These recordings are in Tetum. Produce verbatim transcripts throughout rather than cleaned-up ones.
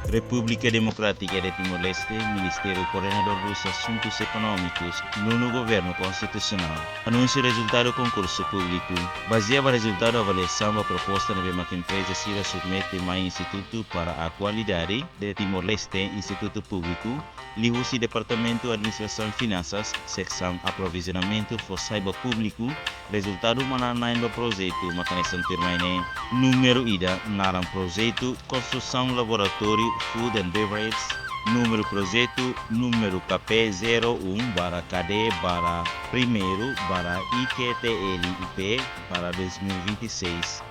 Repúblika Demokrátika de Timor-Leste, Ministériu Koordenadór dos Asuntus Ekonómikus, Nono Governu Konstitusionál, anunsia rezultadu konkursu públiku. Bazeia ba rezultadu avaliasaun ba proposta ne'ebé mak empreza sira submete mai Institutu para a Kualidade de Timor-Leste, Institutu Públiku, liuhusi Departamentu Administrasaun Finansas, Seksaun Aprovizionamentu fó sai ba públiku, rezultadu manán-na'in ba projetu mak hanesan tuirmai ne'e. Númeru ida, naran projetu konstrusaun laboratóriu Food and Beverage. Númeru projetu, númeru K P zero um barra K D barra primeiru barra I Q T L I P barra dois mil e vinte e seis.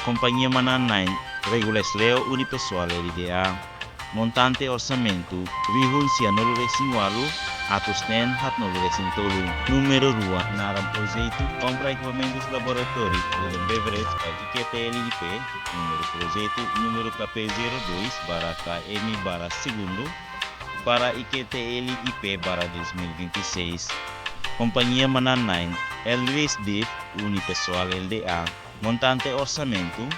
Kompañia manán-na'in, Regulus Leo Unipessoal Ltda. Montante orsamentu, rihun sianulu-resin-ualu, atus neen haatnulu-resin-tolu. Númeru rua, naran projetu, kompra ekipamentus laboratóriu, food and beverage, ba I Q T L I P. Númeru projetu, númeru K P zero dois barra K M barra segundu, barra I Q T L I P barra dois mil e vinte e seis. Kompañia manán-na'in, Eldris Div Unipessoal Ltda. Montante orsamentu,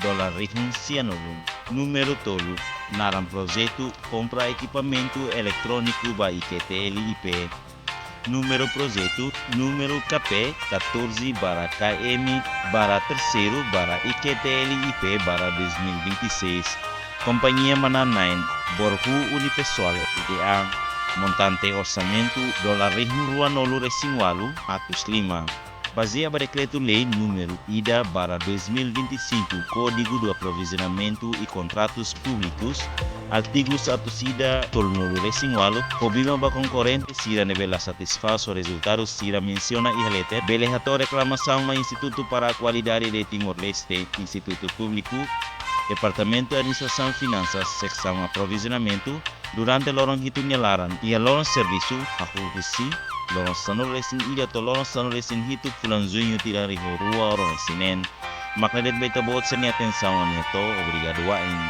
dolar rihun sianulu. Númeru tolu, naran projetu, kompra ekipamentu eletróniku ba I Q T L I P. Númeru projetu, númeru K P catorze barra K M barra terseiru barra I Q T L I P barra dois mil e vinte e seis. Kompañia manán-na'in, Borhu Unipessoal Ltda. Montante orsamentu, dolar rihun ruanulu-resin-ualu, atus lima. Bazeia ba Dekretu-Lei númeru ida barra dois mil e vinte e cinco, Kódigu do Aprovizionamentu e Kontratus Públikus, artigu atus ida tolunulu-resin-ualu, problema ba konkorrente sira ne'ebé la satisfás ho rezultadu sira mensiona iha leten, bele hato'o reklamasaun ba Institutu para a Kualidade de Timor-Leste, Institutu Públiku, Departamentu Administrasaun Finansas, Seksaun Aprovizionamentu, durante loron hitu nia laran, iha loron servisu, hahú husi loron sanulu-resin-ida to'o loron sanulu-resin-hitu fulan Juñu tinan rihun rua ruanulu-resin-neen. Mak ne'e de'it ba ita-boot sira-nia atensaun, ami hato'o, obrigadu wa'in.